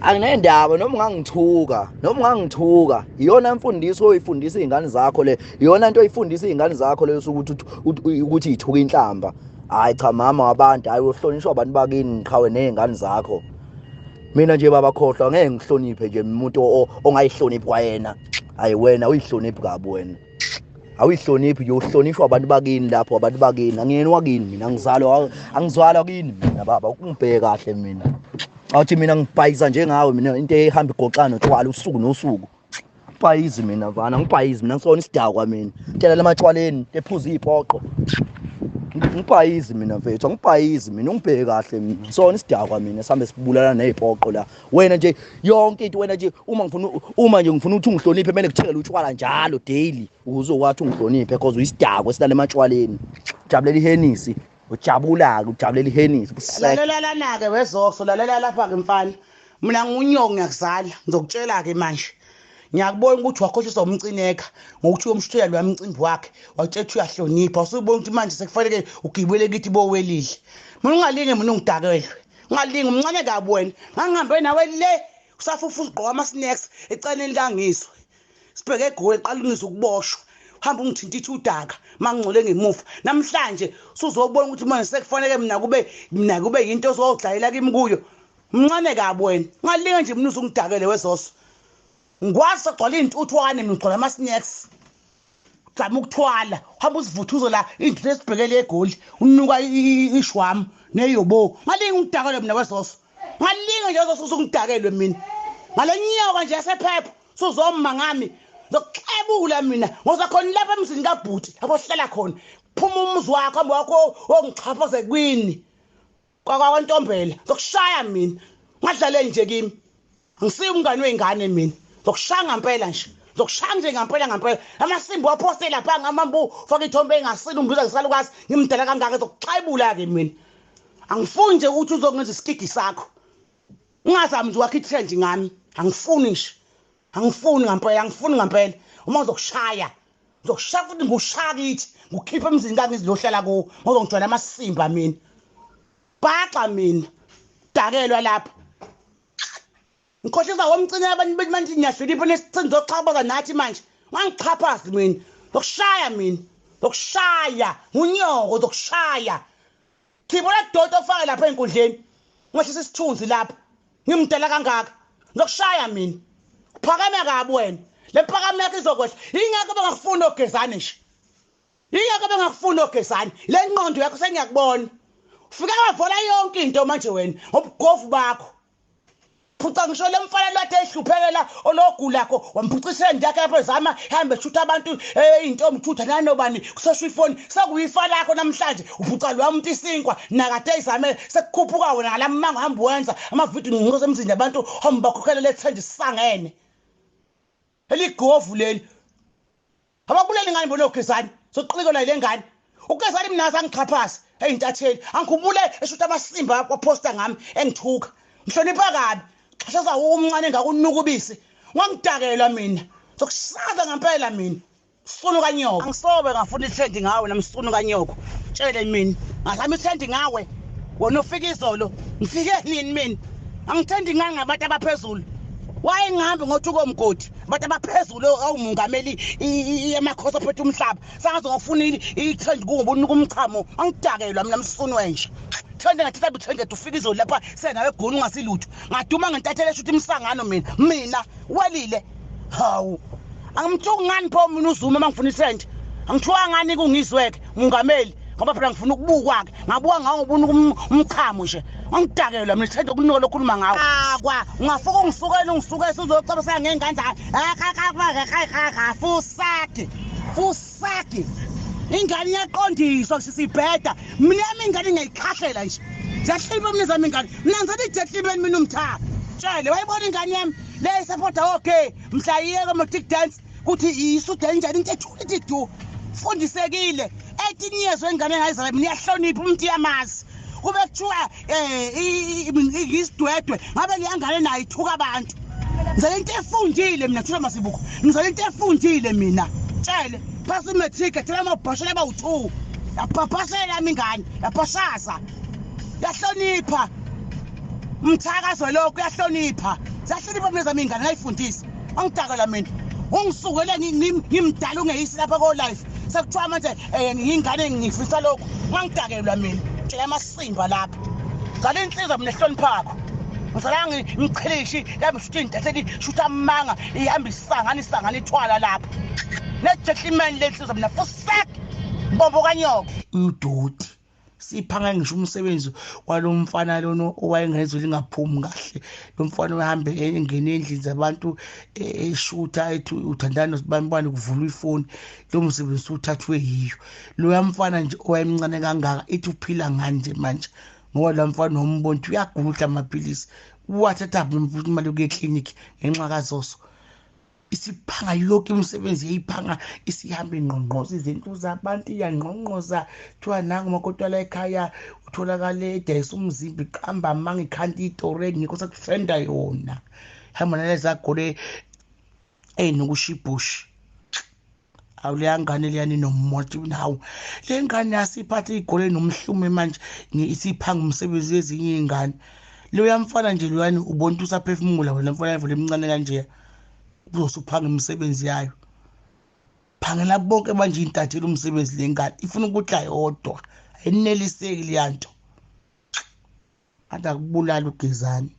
Anginendaba noma ungangithuka, noma ungangithuka. Iyona mfundiso oyifundisa izingane zakho le, iyona into oyifundisa izingane zakho leyo ukuthi ukuthi ithuka inhlamba. Hayi cha mama wabantu, hayi uhlonishwa abantu bakini qhawe nezingane zakho. Mina nje baba khohlwa ngeke ngihloniphe nje umuntu ongayihloniphi kwayena. Hayi wena uyihloniphi kabi wena. Awuyihloniphi nje, uhlonishwa abantu bakini lapho, abantu bakini. Angiyena wakini mina, angizalwa, angizwalwa kini mina baba, ukungibheke kahle mina. Awuthi mina ngibhayiza njengawe mina, into ehamba igoxana notshwala usuku nosuku. Ngibhayizi mina mfana, ngibhayizi mina, ngisona isidakwa mina. Tshela lamatshwaleni, ephuza izipoqo. Ngibhayizi mina mfethu, angibhayizi mina, ungibheke kahle mina. Ngisona isidakwa mina, sihambe sibulala nezipoqo la. Wena nje yonke into, wena nje uma ngifuna, uma nje ngifuna ukuthi ungihloniphe kumele ngikuthengele utshwala njalo daily ukuze ukwathi ungihloniphe, because uyisidakwa esilala ematshwaleni. Ujabulela ihenisi, ujabula-ke, ujabulela ihenisi. Lalela lana-ke wezoso, lalela lapha-ke mfana. Mina ngunyoko ngiyakuzala, ngizokutshela-ke manje. Ngiyakubona ukuthi wakhohliswa umcineka ngokuthi uyomshuthela loya mcimbi wakhe, watshela ukuthi uyahlonipha. Usubona ukuthi manje sekufanele ugibele kithi bowelile. Mina ungalinge mina ungidakelwe. Ungalinge, umncane kabi wena. Ngangihambe nawe le usafufa ugqoka ama-snacks eceleni kangizwe. Sibheke eGoli, qala ungizwe ukuboshwa. Hamba ungithintitha udaka mangingcole ngemuva. Namhlanje usuzobona ukuthi manje sekufanele mina kube, mina kube yinto ozodlayela kimi kuyo. Umncane kabi wena. Ungalinge nje mina uzungidakele wezoso. Ngikwazi sagcwala iy'ntuthwane mina, ngigcwala ama-snacks. Uzama ukuthwala, uhamba uzivuthuze la iy'ntuthu esibhekele eGoli, unuka ishwamu neyobo. Ungalinge ungidakelwe mina wezoso. Ungalinge nje wezoso uzungidakelwe mina. Ngale nyoka nje yasephepha suzoma ngami. Ngizokuxebula mina, ngoza khona lapha emzini kabhuti, lapho ohlala khona. Phuma umuzi wakho, hamba wakho ongixhaphaze kwini. Kwakwantombela, ngizokushaya mina. Ungadlaleli nje kimi. Angisiyo umngane wey'ngane mina. Ngizokushaya ngampela nje. Ngizokushaya nje ngampela ngampela. Amasimba waphoste lapha ngamambu, ufake ithombe engasile umbiza ngesalukazi, ngimdala kangaka, ngizokuxebula-ke mina. Angifuni nje ukuthi uzongenza isikigi sakho. Ungazami nje wakhe i-trend ngami. Angifuni nje. Angifuni ngampela, angifuni ngampela. Uma uzokushaya, ngizokushaya futhi ngikushaya kithi, ngikukhiphe emzini kangizilohlala kuwo, ngozongijwayela amasimba mina. Bhaxa mina. Dakelwa lapha. Ngikhohlisa womcine abantu bethi manje ngiyahlonipha nesithunzi sokuxhaphaza nathi manje. Ungangixhaphazi mina. Ngizokushaya mina. Ngizokushaya. Ngunyoko ngizokushaya. Khipha la doti ofake lapha ey'nkundleni. Ungehlisa isithunzi lapha. Ngimdala kangaka. Ngizokushaya mina. Uphakame kabi wena. Le mpakamo yakho izokwehla. Yingakho bengakufuni ogezane nje. Yingakho bengakufuni ogezane. Le ngqondo yakho sengiyakubona. Ufike wavola yonke into manje wena ngobugovu bakho. Phuca ngisho le mfana lwathe ehluphekela ologulakho, wamphucisela nje yakhe lapho ezama hambe eshutha abantu, iy'ntombi ithutha nanobani kuseshwa ifoni. Sekuyifa lakho namhlanje, uphuca loya muntu isinkwa nakade ezamele sekukhuphuka wena ngala mango hamba wenza amavidiyo ngqinqoza emzini yabantu, hamba bakhokhela le trend sisangene. Eligovu leli. Ababulali ngani bona ogezani? Soqilikelwa yile ngane. Ugezani mina angixhaphaze eyintatheli. Angikhumbule eshutha amasimba waposta ngami engithuka. Ngihlonipha kabi. Xhashaza umncane ngakunuka ubisi. Ungangidakelwa mina. Sokusaza ngempela mina. Msunu kanyoko. Angisobe ngafuna i-trend ngawe namsunu kanyoko. Tshele mina. Ngazama i-trend ngawe. Wena ufika izolo. Ngifike nini mina? Angithandi ngani ngabantu abaphezulu. Why ngihambe ngothuka omgodi? Abantu abaphezulu awumongameli amakhosi aphethe umhlaba. Sangaze ngofuna i-trend kuwo unika umchamo. Angidakelwa mina msunu wenje. Trend ngathatha bu-trend ufika izolo lapha senawe egoli ungasilutho. Ngaduma ngentathele eshuthi imsangano mina. Mina welile. Hawu. Angimthuki ngani pho mina uZuma uma ngifuna i-trend? Angithuka ngani kungizweke mongameli? Ngoba phela ngifuna ukubukwa ke. Ngabuka ngawo ngobuna umchamo nje. Angidakelwa mina trend okunuka lokhuluma ngawo. Akwa ungafuka ungisukela ungisukela uzocabasa ngengane zakho. Fusaki. Fusaki. Ingane iyaqondiswa kusisi ibheda. Mina yami ingane ngiyayikhahlela nje. Ziyahlipha mina zami ingane. Mina ngizathi ijehlibeni mina umtha. Tshele wayibona ingane yami le isupporta okay. Mhla iyeke mo tik dance kuthi isuda injani into ethule ithi du. Fundisekile. 18 years wengane engayizala mina iyahlonipha umuntu iyamazi. Kube kuthiwa isidwedwe ngabe leyangane nayo ithuka abantu. Ngizala into efundile mina thula masibuko. Ngizala into efundile mina. Tshele phasa imatric thela amabhashela abawu2. Yabhabhasela yami ingane, yabhashaza. Yahlonipha. Mthakazo lokho uyahlonipha. Siyahlonipha mina zami ingane ngayifundisa. Angidakela mina. Ungisukele ngimdala ungeyisi lapha ko life. Sekuthiwa manje ngingane ngifisa lokho. Ungangidakelwa mina. Tshela amasimba lapha. Zala insizwa mina ehloniphakho. Ngizala ngichilishi yami shutha intatheli shutha amanga ihamba isangana isangana ithwala lapha. Ne-gentleman le nsizwa mina fusek. Bombo kanyoko. Udoti. Siphanga ngisho umsebenzi walomfana lona owayengezwe lingaphumi kahle. Lo mfana ohambe engene endlini zabantu eshutha ethi uthandana nosibambane kuvulwa ifoni, lo msebenzi uthathwe yiyo. Lo yamfana nje owayemncane kangaka ethi uphila ngani nje manje, ngoba lo mfana umbona ukuthi uyagudla amaphilisi, uwathatha imali yokuya eklinikhi ngenxa kaZoso. Isiphanga yonke imisebenzi yayiphanga, isihamba ingqongqoza izinto zabantu, iyangqongqoza. Kuthiwa nangu umakoti wala ekhaya utholakale edayisa umzimba, iqamba amanga, ikhanta itori engekho, sekutrenda yona. Hamba naleza gole ey'nokushibhushi. Awu leya ngane leyani inomoto, hawu le ngane yasiphatha igole nomhlume manje isiphanga umsebenzi wezinye iy'ngane. Loya mfana nje loyani ubona ukuthi usaphefumula wena mfana vele emncane kanje, uzosuphanga imisebenzi yayo. Phangela bonke manje intatheli umsebenzi le ngane ifuna ukudla yodwa, ayineliseki leya nto. Athi akubulala uGezani.